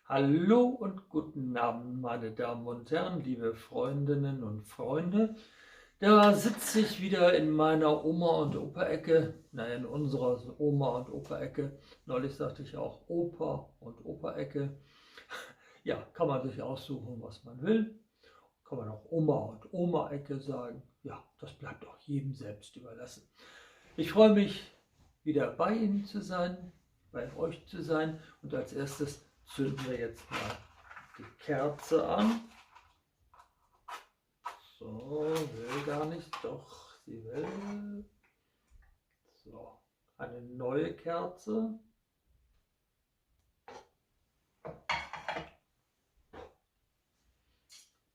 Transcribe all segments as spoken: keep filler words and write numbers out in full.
Hallo und guten Abend, meine Damen und Herren, liebe Freundinnen und Freunde. Da sitze ich wieder in meiner Oma- und Opa-Ecke, na, in unserer Oma- und Opa-Ecke. Neulich sagte ich auch Opa- und Opa-Ecke. Ja, kann man sich aussuchen, was man will. Kann man auch Oma- und Oma-Ecke sagen. Ja, das bleibt auch jedem selbst überlassen. Ich freue mich, wieder bei Ihnen zu sein, bei euch zu sein. Und als erstes zünden wir jetzt mal die Kerze an. So, will gar nicht. Doch, sie will. So, eine neue Kerze.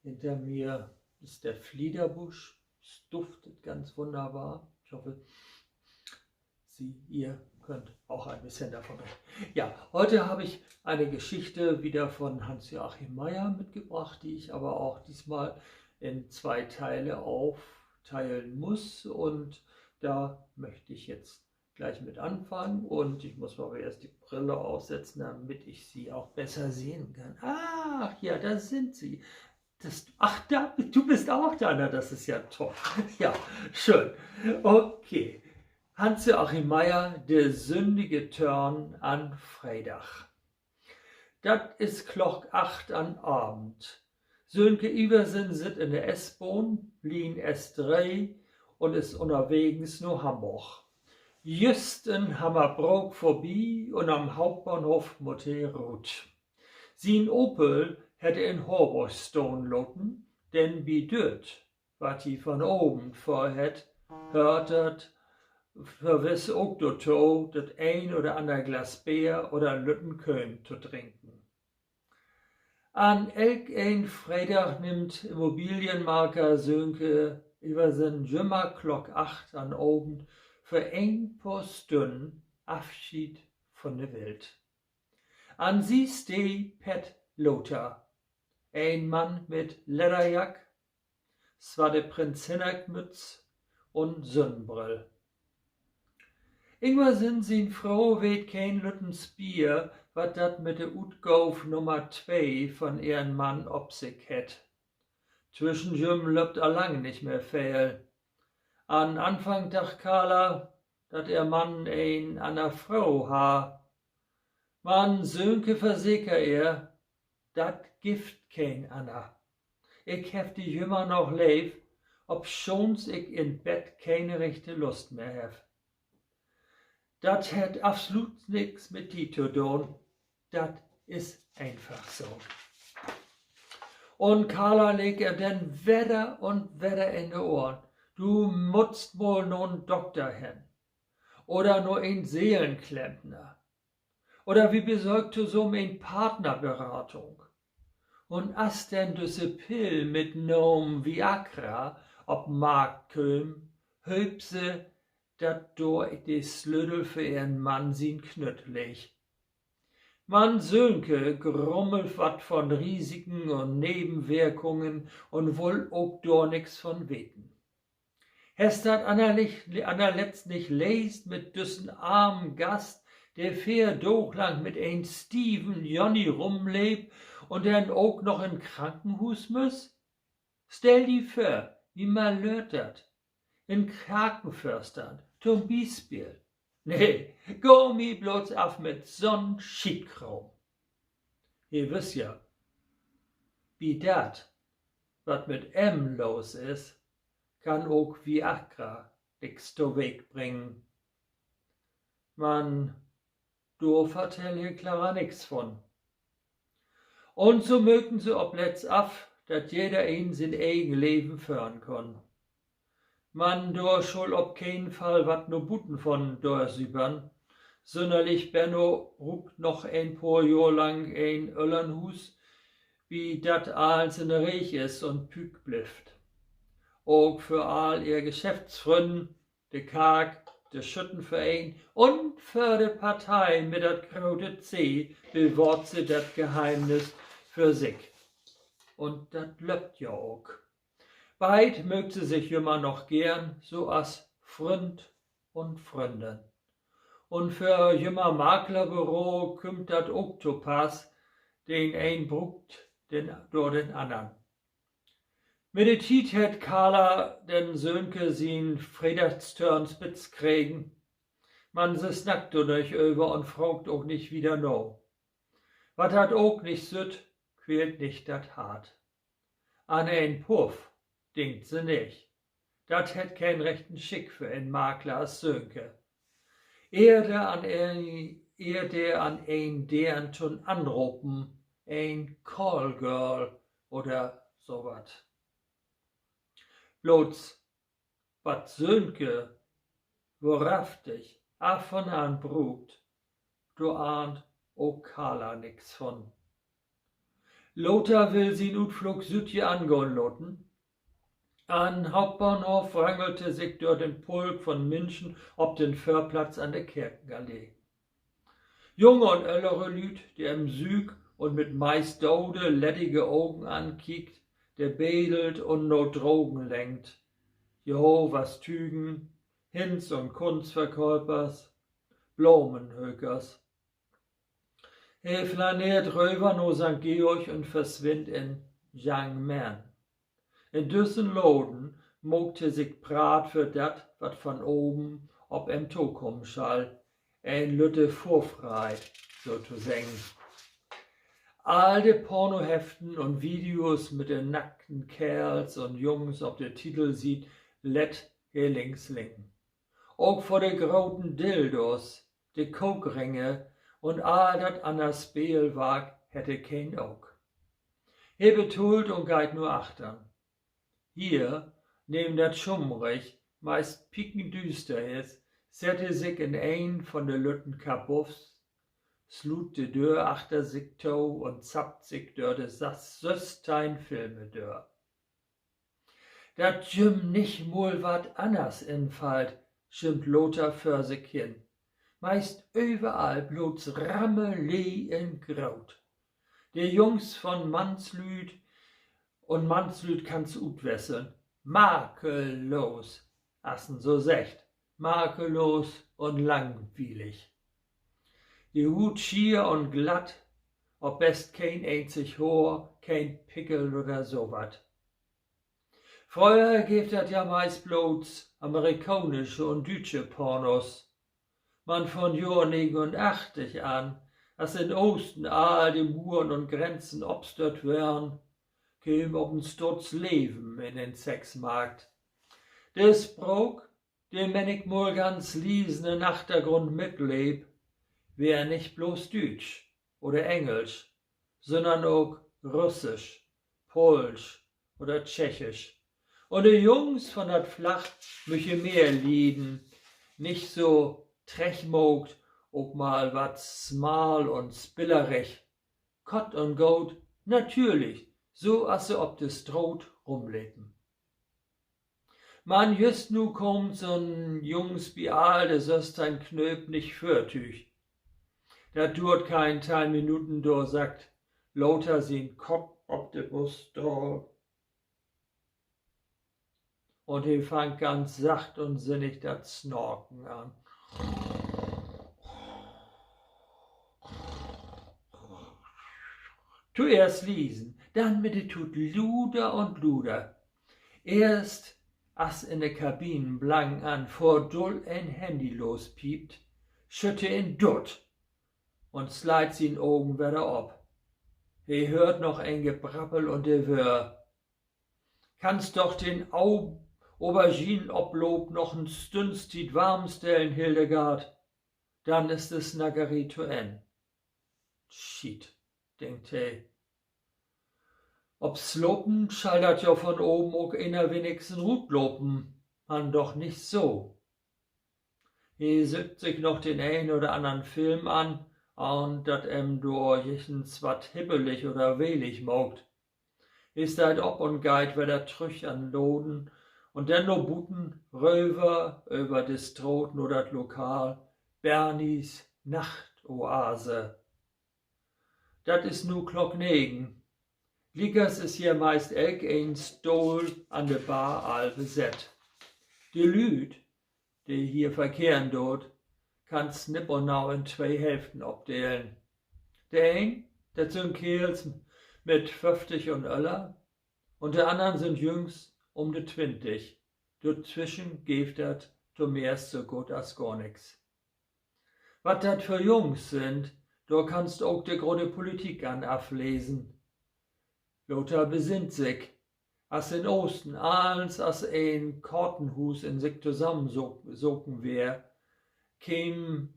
Hinter mir ist der Fliederbusch. Es duftet ganz wunderbar. Ich hoffe, Sie, ihr könnt auch ein bisschen davon reden. Ja, heute habe ich eine Geschichte wieder von Hans-Joachim Meyer mitgebracht, die ich aber auch diesmal in zwei Teile aufteilen muss. Und da möchte ich jetzt gleich mit anfangen. Und ich muss mal aber erst die Brille aufsetzen, damit ich Sie auch besser sehen kann. Ach ja, da sind Sie. Das, ach, da, du bist auch da. Na, das ist ja toll. Ja, schön. Okay. Hans-Joachim Meyer, De sündige Törn an Freedag. Dat is Klock acht an Avend. Sönke Iversen sitt in de S-Bahn, Lien S dree, un is ünnerwegens na Hamborg. Jüst in Hammerbrook vörbi un an'n Hauptbahnhoff mutt he rut. Sien Opel hett he in Horborg stahn laten, denn bi düt, wat he vunavend vörhett, höört dat förwiss ok dorto, dat een oder anner Glas Beer oder en lütten Kööm to drinken. An elkeen Freedag nimmt Immobilienmakler Sönke Iversen jümmer Klock acht an'n Avend för een poor Stünnen Afscheed von de Welt. An sien Steed pett Lothar, en Mann mit Ledderjack, swatte Prinz-Hinnerk-Mütz un Sünnenbrill. Ingmar Sinn sien Fro weet keen lütten Spier, wat dat mit de Utgaav Nummer twee von ehren Mann op sik hett. Twischen jüm löppt al lang nich mehr veel. An'n Anfang dacht Carla, dat ehr Mann en anner Fro harr. Man Sönke verseker ehr, dat gifft keen anner. Ik heff di jümmer noch leev, obschoonst ik in't Bett keen rechte Lust mehr heff. Dat hett afsluut nix mit di to doon. Dat is eenfach so. Un Carla leeg ehr denn wedder un wedder in de Ohren: Du muttst mal na'n Dokter hen. Oder na en Seelenklempner. Oder wi besöökt tosamen en Partnerberatung. Un as denn düsse Pill mit Naam Viagra op Markt kööm, hööpt se, dat dor de Slötel för ehren Mann sien Knütt leeg. Man Sönke grummelt wat von Risiken un Nebenwirkungen un wull ok dor nix von weten. Hest dat annerlich-, annerletzt nich leest mit düssen armen Gast, de veer Daag lang mit en stieven Jonny rumleep un denn ok noch in Krankenhuus müss? Stell di vör, wi malöört dat. In Karkenvörstand, to'n Bispeel. Nee, gah mi blots af mit so'n Schietkraam. He wüss ja, bi dat, wat mit em los is, kann ok Viagra nix toweeg bringen. Man dor vertell he Clara nix von. Un so mööken se opletzt af, dat jeder een sien egen Leven föhren kunn. Man dor schull op keen Fall wat na buten von dörsüppern. Sünnerlich Benno bruukt noch en poor Johr lang en Öllernhuus, bi dat allens in de Reeg is un püük blifft. Ok för all ehr Geschäftsfrünnen, de Kark, de Schüttenvereen un för de Partei mit dat grote C bewahrt se dat Geheimnis för sik. Un dat löppt ja ok. Beid möögt se sik jümmer noch geern, so as Fründ un Fründin. Un för jümmer Maklerbüro kümmt dat ok to pass, Den een bruukt den, dor den annern. Mit de Tiet hett Carla denn Sönke sien Freedagstörn spitz kregen. Man se snackt dor nich över un fraagt ok nich wieder na. Wat dat Oog nich süht, quält nich dat Hart. An en Puff denkt se nich. Dat hett keen rechten Schick för en Makler as Sönke. Eerder an en, eerder an en Deern to'n Anropen, en Callgirl oder so wat. Blots, wat Sönke wohrhaftig af un an bruukt, dor ahnt ok Carla nix von. Lothar will sien Utfloog südje angahn laten. An'n Hauptbahnhoff wrangelt he sik dör den Pulk von Minschen op den Vörplatz an de Kerkenallee. Junge un öllere Lüüd, de em süük un mit meist dode, leddige Ogen ankiekt, de bedelt un na Drogen lengt. Jehovas Tügen, Hinz- un Kunstverköpers, Blomenhökers. He flaneert röver na Sankt Georg un verswinnt in Young Men. In düssen Laden maakt he sik praat för dat, wat von baven op em tokamen schall. En lütte Vörfreid, so to seggen. All de Pornoheften un Videos mit de nackten Keerls un Jungs op de Titelsiet lett he links liggen. Ok vör de groten Dildos, de Kokringe un all dat anner Speelwark hett he keen Oog. He betahlt un geiht na achtern. Hier, neem dat schummrig, meist piekendüüster is, sett he sik in een von de lütten Kabuffs, sluut de Döör achter sik to un zappt sik dör de sas-, sössteihn Filme dör. Dat jüm nich mal wat anners infallt, schimpt Lothar för sik hin. Meist överall blots Rammelee in Groot. De Jungs von Mannslüüd un Mannslüüd kannst utwesseln. Makellos, as een so seggt. Makellos un langwielig. De Huut schier un glatt, op best keen eenzig Hoor, keen Pickel oder so wat. Fröher geev dat ja meist blots amerikaansche un düütsche Pornos. Man von Johr negenunachtzig an, as in Oosten all de Muren un Grenzen opstött weren, keem op en Stutz Leven in den Sexmarkt. De Spraak, de männichmal ganz liesen in'n Achtergrund mitleep, weer nich blots Düütsch oder Engelsch, sünnern ok Russisch, Poolsch oder Tschechisch. Un de Jungs von dat Flach müche mehr lieden, nich so trechtmaakt, ok mal wat smal un spillerig. Kott un goot, natürlich, so as se op de Straat rumlepen. Man jüst nu kaamt so'n Jungs bi all de sössteihn Knööp nich vör Tüüg. Dat duert keen teihn Minuten, dor sackt Lothar sien Kopp op de Bus daal. Un he fangt ganz sacht un sinnig dat Snorken an. Toeerst liesen, denn mit de Tiet luder un luder. Eerst as in de Kabinen blangenan vör dull en Handy lospiept, schütt he in Dutt un sleit sien Ogen wedder op. He höört noch en Gebrabbel un de Wöör: Kannst doch den Au-, Auberginenoploop noch en Stünnstiet warm stellen, Hildegard. Dann is de Snackeree to Enn. Schiet, denkt he. Op Slopen schall dat ja von baven ok eener wenigstens rutlopen, man doch nich so. He söcht sik noch den een oder annern Film an, ahn dat em dor jichtens wat hibbelig oder wehlig maakt. He steiht op un geiht wedder trüch an'n Laden un denn na buten, röver över de Straat na dat Lokal Bernies Nachtoase. Dat is nu Klock negen. Liekers is hier meist elkeen Stohl an de Bar all besett. De Lüüd, de hier verkehren doot, kannst nipp un nau in twee Hälften opdelen. De een Dat sünd Keerls mit föfftig un öller, un de annern sünd Jüngs üm de twintig. Dortwischen geevt dat tomeist so goot as gor nix. Wat dat för Jungs sünd, dor kannst ok de grote Politik an aflesen. Lothar besinnt sik, as in Oosten allens as en Kartenhuus in sik tosamensoken weer, kemen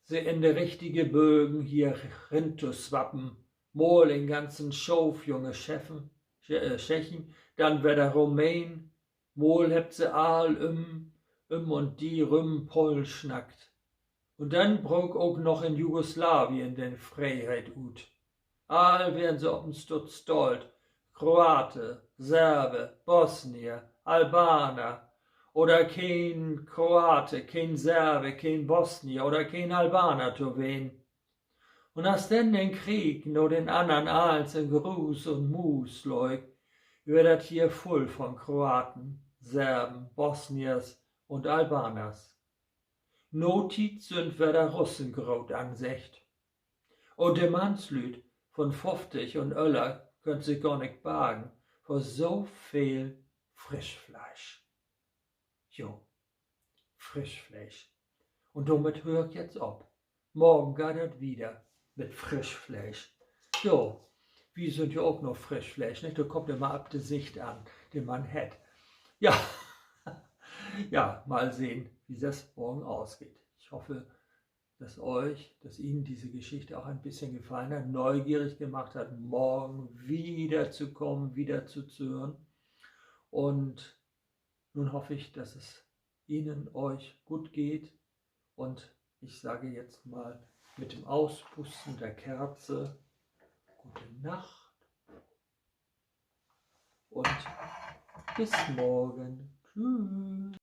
se in de richtige Bögen hier rintoswappen. Mal en ganzen Schoof junge Schechen, dann wedder Rumänen. Mal hebbt se all üm, üm un di rüm Polnsch snackt. Un denn brook ok noch in Jugoslawien de Freeheit ut. All weren se op en Stutz stolt: Kroate, Serbe, Bosnier, Albaner, oder keen Kroate, keen Serbe, keen Bosnier oder keen Albaner to ween. Un as denn den Krieg na den annern allens in Gruus un Muus leeg, weer dat hier vull von Kroaten, Serben, Bosniers un Albaners. Nutiets sünd wedder Russen groot anseggt. Un de Mannslüüd von föfftig un öller köönt sik gor nich bargen vör so veel Frischfleisch. Jo, Frischfleisch. Un dormit höör ik jetzt op. Morgen geiht dat wieder mit Frischfleisch. Jo, wi sünd ja ok noch Frischfleisch, nich? Dat kummt immer op de Sicht an, de man hett. Ja, ja, mal sehen, wie das morgen ausgeht. Ich hoffe, dass euch, dass Ihnen diese Geschichte auch ein bisschen gefallen hat, neugierig gemacht hat, morgen wiederzukommen, wieder zuzuhören. Und nun hoffe ich, dass es Ihnen, euch gut geht. Und ich sage jetzt mal mit dem Auspusten der Kerze gute Nacht und bis morgen. Tschüss.